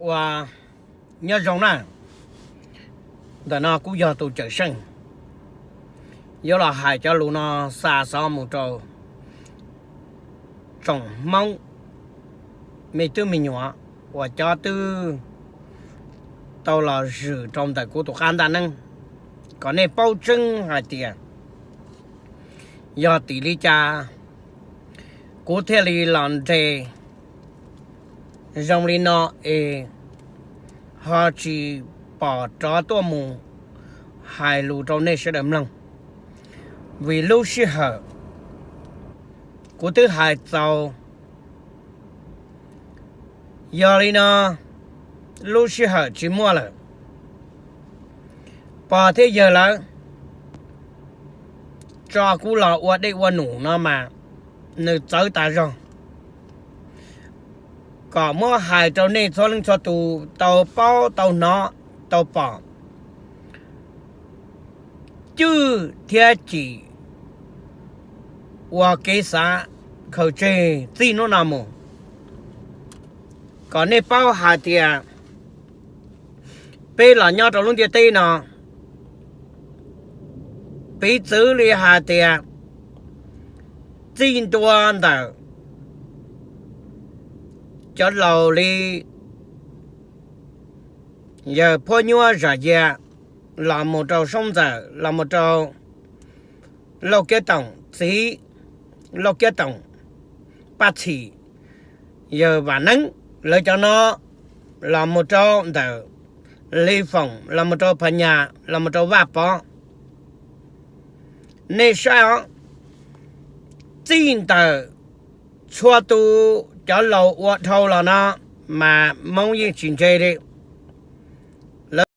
Ua, nyob zoo na. Ntawm no kuv yog tus Cawm Seej yuav los hais cov lus no xa xov mus rau tsoom Hmoob me tub me nyuam uas cov twb tau los zwm rau ntawm kuv tus qab ntaj neeb, kom nej paub tseeb hais tias yog tim li cas kuv thiaj li los nres zoo li no es ho tsis pom rov tuaj mus hais lus rau nej sawv daws mloog. Vim lub sij hawm kuv twb hais txaus, yog li no lub sij hawm tsis muaj lawm. Pog thiab yawg lawv tso kuv los ua dej ua num no mas nws txawv tas zog, kom muab hais rau nej txhua leej txhua tus tau paub tau hnov tau pom cwj thiab cim ua kev xav khaws tseg txij hnub no mus, kom nej paub hais tias peb los nyob rau lub ntiaj teb no, piv txwv li hais tias txij ntua ntawm cov laus li yawg Phuab Nyuab Zam Yia, los mus rau Soob Ntxawm, los mus rau Lauj Kiab Toom txiv, Lauj Kiab Toom Paj Txhim, yawg Vam Neeb, lawv cov no, los mus rau ntawm Li Foom, los mus rau Phas Nyas, los mus rau Vaj Pov. Nej saib os, txij ntawm txhua tus cov laus ua dhau los no mas Hmoob yeej tsis ntse li. Lawv